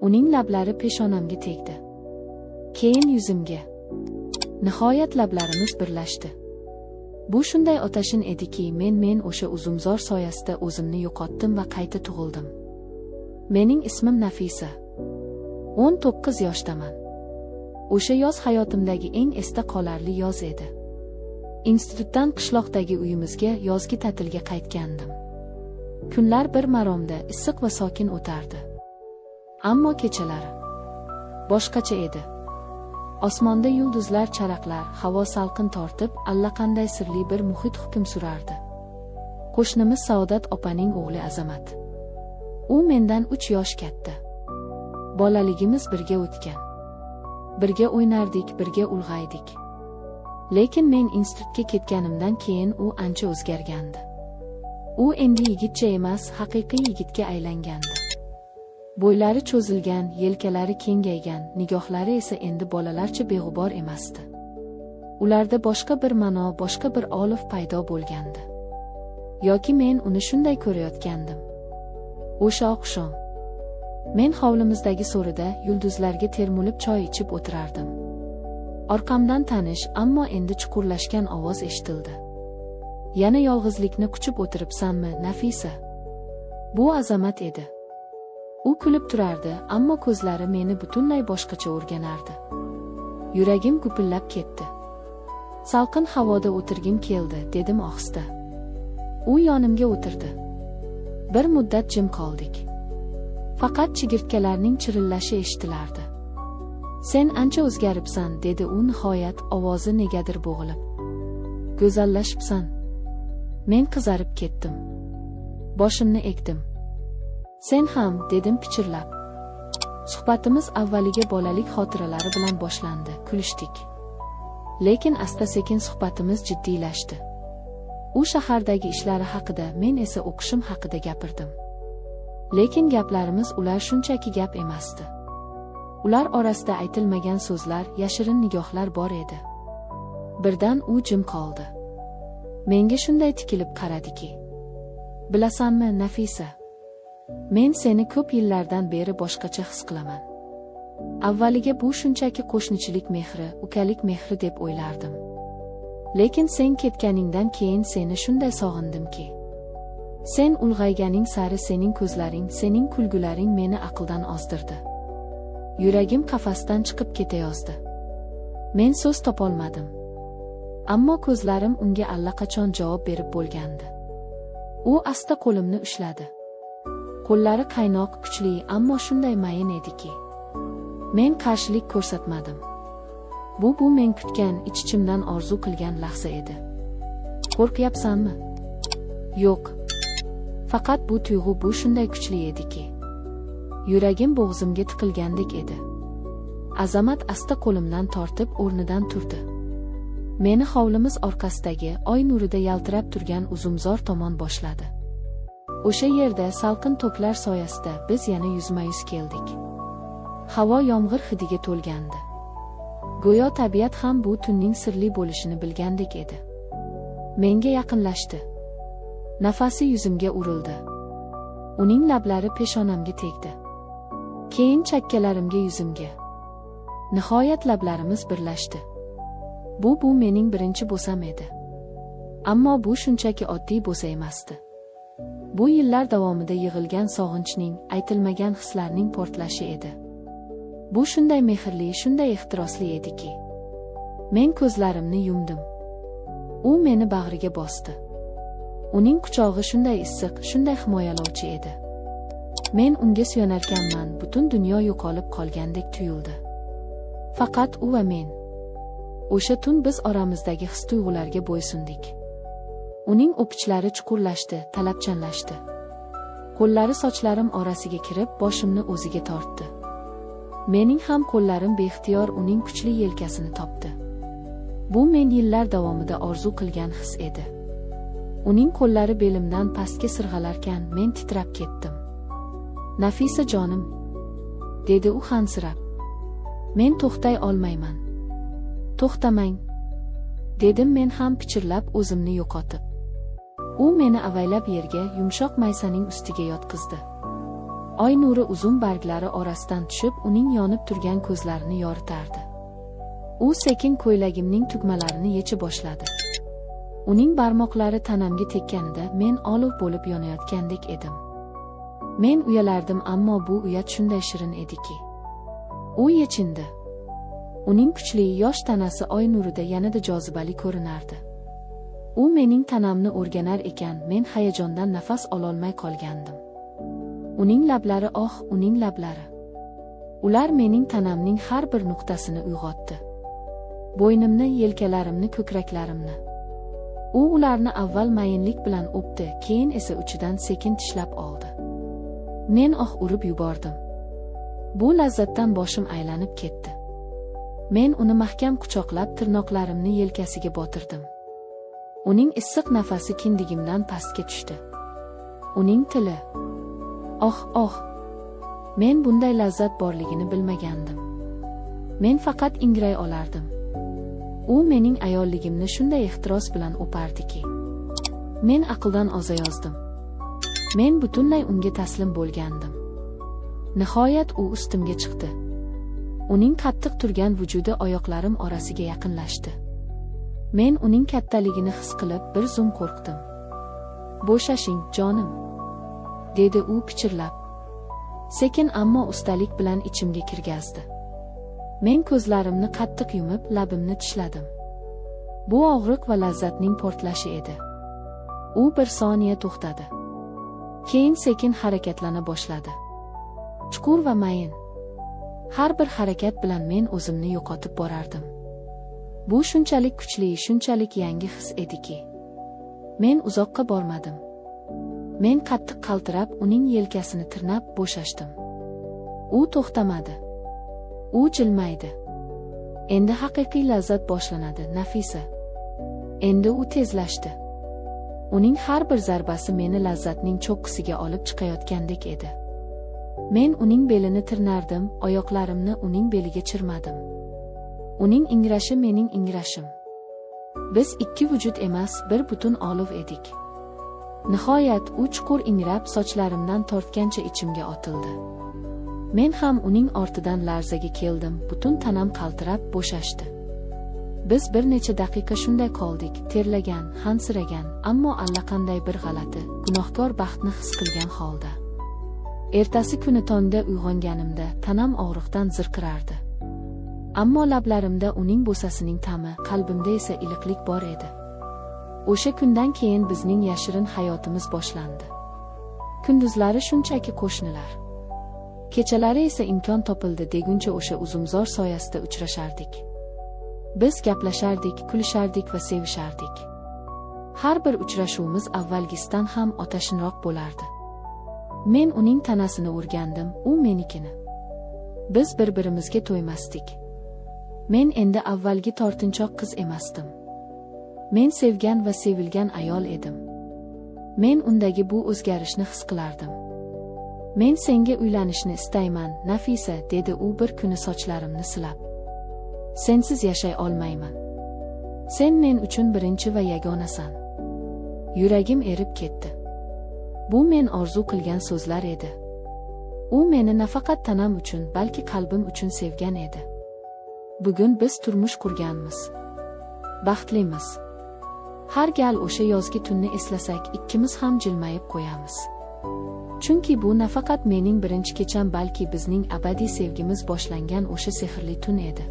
Uning lablari peshonamga tegdi. Keyin yuzimga. Nihoyat lablarimiz birlashdi. Bu shunday otashin ediki, men o'sha uzumzor soyasida o'zimni yo'qotdim va qayta tug'ildim. Mening ismim Nafisa. 19 yoshdaman. O'sha yoz hayotimdagi eng esda qolarli yoz edi. Institutdan qishloqdagi uyimizga yozgi ta'tilga qaytgandim. Kunlar bir maromda issiq va sokin o'tardi. Ammo kechalari boshqacha edi. Osmonda yulduzlar charaqlar, havo salqin tortib, allaqanday sirli bir muhit hukm surardi. Qo'shnimiz Saodat opaning o'g'li Azamat. U mendan 3 yosh katta. Bolaligimiz birga o'tgan. Birga o'ynardik, birga ulg'aydik. Lekin men institutga ketganimdan keyin u ancha o'zgargandi. U endi yigitcha emas, haqiqiy yigitga aylangandi. Bo'ylari cho'zilgan, yelkalari kengaygan, nigohlari esa endi bolalarcha beg'ubor emasdi. Ularda boshqa bir ma'no, boshqa bir olov paydo bo'lgandi. Yoki men uni shunday ko'rayotgandim. O'sha oqshom men hovlimizdagi so'rida yulduzlarga termulib choy ichib o'tirardim. Orqamdan tanish, ammo endi chuqurlashgan ovoz eshitildi. Yana yolg'izlikni quchib o'tiribsanmi, Nafisa? Bu Azamat edi. U kulib turardi, ammo ko'zlari meni butunlay boshqacha o'rganardi. Yuragim gupillab ketdi. Salqin havoda o'tirgim keldi, dedim ohista. U yonimga o'tirdi. Bir muddat jim qoldik. Faqat chigirtkalarning chirillashi eshitilardi. Sen ancha o'zgaribsan, dedi u nihoyat, ovozi negadir bo'g'ilib. Go'zallashibsan. Men qizarib ketdim. Boshimni egdim. Sen ham, dedim pichirlab. Suhbatimiz avvaliga bolalik xotiralari bilan boshlandi, kulishdik. Lekin asta-sekin suhbatimiz jiddiylashdi. U shahardagi ishlari haqida, men esa o'qishim haqida gapirdim. Lekin gaplarimiz ular shunchaki gap emasdi. Ular orasida aytilmagan so'zlar, yashirin nigohlar bor edi. Birdan u jim qoldi. Menga shunday tikilib qaradiki. Bilasanmi, Nafisa? Men seni ko'p yillardan beri boshqacha his qilaman. Avvaliga bu shunchaki qo'shnichilik mehri, ukalik mehri deb o'ylardim. Lekin sen ketganingdan keyin seni shunday sog'indimki. Sen ulg'ayganing sari sening ko'zlaring, sening kulgularing meni aqldan ozdirdi. Yuragim qafasdan chiqib ketayozdi. Men so'z topolmadim. Ammo ko'zlarim unga allaqachon javob berib bo'lgandi. U asta qo'limni ushladi. Qo'llari qaynoq, kuchli, ammo shunday mayin ediki. Men qarshilik ko'rsatmadim. Bu men kutgan, ich-ichimdan orzu qilgan lahza edi. Qo'rqyapsanmi? Yo'q. Faqat bu tuyg'u bu shunday kuchli ediki. Yuragim bo'g'zimga tiqilgandek edi. Azamat asta qo'limdan tortib o'rnidan turdi. Meni hovlimiz orqasidagi oy nurida yaltirab turgan uzumzor tomon boshladi. O'sha yerda salqin toklar soyasida biz yana yuzma-yuz keldik. Havo yomg'ir hidiga to'lgandi. Go'yo tabiat ham bu tunning sirli bo'lishini bilgandek edi. Menga yaqinlashdi. Nafasi yuzimga urildi. Uning lablari peshonamga tegdi. Keyin chakkalarimga, yuzimga. Nihoyat lablarimiz birlashdi. Bu mening birinchi bo'sam edi. Ammo bu shunchaki oddiy bo'sa emasdi. Bu yillar davomida yig'ilgan sog'inchning, aytilmagan hislarning portlashi edi. Bu shunday mehrli, shunday ehtirosli ediki. Men ko'zlarimni yumdim. U meni bag'riga bosdi. Uning quchog'i shunday issiq, shunday himoyalovchi edi. Men unga suyanarkanman, butun dunyo yo'qolib qolgandek tuyuldi. Faqat u va men. O'sha tun biz oramizdagi his-tuyg'ularga bo'ysundik. Uning o'pichlari chuqurlashdi, talabchanlashdi. Qo'llari sochlarim orasiga kirib, boshimni o'ziga tortdi. Mening ham qo'llarim beixtiyor uning kuchli yelkasini topdi. Bu men yillar davomida orzu qilgan his edi. Uning qo'llari belimdan pastga sirg'alarkan, men titrab ketdim. Nafisa jonim, dedi u hansirab. Men to'xtay olmayman. To'xtamang, dedim men ham pichirlab, o'zimni yo'qotib. U meni avaylab yerga, yumshoq maysaning ustiga yotqizdi. Oy nuri uzum barglari orasidan tushib, uning yonib turgan ko'zlarini yoritardi. U sekin ko'ylagimning tugmalarini yecha boshladi. Uning barmoqlari tanamga tekkanida men olov bo'lib yonayotgandek edim. Men uyalardim, ammo bu uyat shunday shirin ediki. U yechindi. Uning kuchli yosh tanasi oy nurida yanada jozibali ko'rinardi. U mening tanamni o'rganar ekan, men hayajondan nafas ololmay qolgandim. Uning lablari, oh, uning lablari. Ular mening tanamning har bir nuqtasini uyg'otdi. Bo'ynimni, yelkalarimni, ko'kraklarimni. U ularni avval mayinlik bilan o'pdi, keyin esa uchidan sekin tishlab oldi. Men oh urib yubordim. Bu lazzatdan boshim aylanib ketdi. Men uni mahkam quchoqlab, tirnoqlarimni yelkasiga botirdim. Uning issiq nafasi kindigimdan pastga tushdi. Uning tili. Oh, oh. Men bunday lazzat borligini bilmagandim. Men faqat ingray olardim. U mening ayolligimni shunday ehtiros bilan o'pardiki, men aqldan ozayozdim. Men butunlay unga taslim bo'lgandim. Nihoyat u ustimga chiqdi. Uning qattiq turgan vujudi oyoqlarim orasiga yaqinlashdi. Men uning kattaligini his qilib, bir zum qo'rqdim. "Bo'shashing, jonim", dedi u pichirlab. Sekin, ammo ustalik bilan ichimga kirgazdi. Men ko'zlarimni qattiq yumib, labimni tishladim. Bu og'riq va lazzatning portlashi edi. U bir soniya to'xtadi. Keyin sekin harakatlana boshladi. Chuqur va mayin. Har bir harakat bilan men o'zimni yo'qotib borardim. Bu shunchalik kuchli, shunchalik yangi his ediki. Men uzoqqa bormadim. Men qattiq qaltirab, uning yelkasini tirnab bo'shashdim. U to'xtamadi. U jilmaydi. Endi haqiqiy lazzat boshlanadi, Nafisa. Endi u tezlashdi. Uning har bir zarbasi meni lazzatning cho'qqisiga olib chiqayotgandek edi. Men uning belini tirnardim, oyoqlarimni uning beliga chirmadim. Uning ingrashi mening ingrashim. Biz ikki vujud emas, bir butun olov edik. Nihoyat u chuqur ingrab, sochlarimdan tortgancha ichimga otildi. Men ham uning ortidan larzaga keldim, butun tanam qaltirab bo'shashdi. Biz bir necha daqiqa shunday qoldik, terlagan, hansiragan, ammo allaqanday bir g'alati, gunohkor baxtni his qilgan holda. Ertasi kuni tongda uyg'onganimda tanam og'riqdan zirqirardi. Ammo lablarimda uning bo'sasining ta'mi, qalbimda esa iliqlik bor edi. O'sha kundan keyin bizning yashirin hayotimiz boshlandi. Kunduzlari shunchaki qo'shnilar. Kechalari esa imkon topildi deguncha o'sha uzumzor soyasida uchrashardik. Biz gaplashardik, kulishardik va sevishardik. Har bir uchrashuvimiz avvalgisidan ham otashinroq bo'lardi. Men uning tanasini o'rgandim, u menikini. Biz bir-birimizga to'ymasdik. Men endi avvalgi tortinchoq qiz emasdim. Men sevgan va sevilgan ayol edim. Men undagi bu o'zgarishni his qilardim. Men senga uylanishni istayman, Nafisa, dedi u bir kuni sochlarimni silab. Sensiz yashay olmayman. Sen men uchun birinchi va yagonasan. Yuragim erib ketdi. Bu men orzu qilgan so'zlar edi. U meni nafaqat tanam uchun, balki qalbim uchun sevgan edi. Bugun biz turmush qurganmiz. Baxtlimiz. Har gal o'sha yozgi tunni eslasak, ikkimiz ham jilmayib qo'yamiz. Chunki bu nafaqat mening birinchi kecham, balki bizning abadiy sevgimiz boshlangan o'sha sehrli tun edi.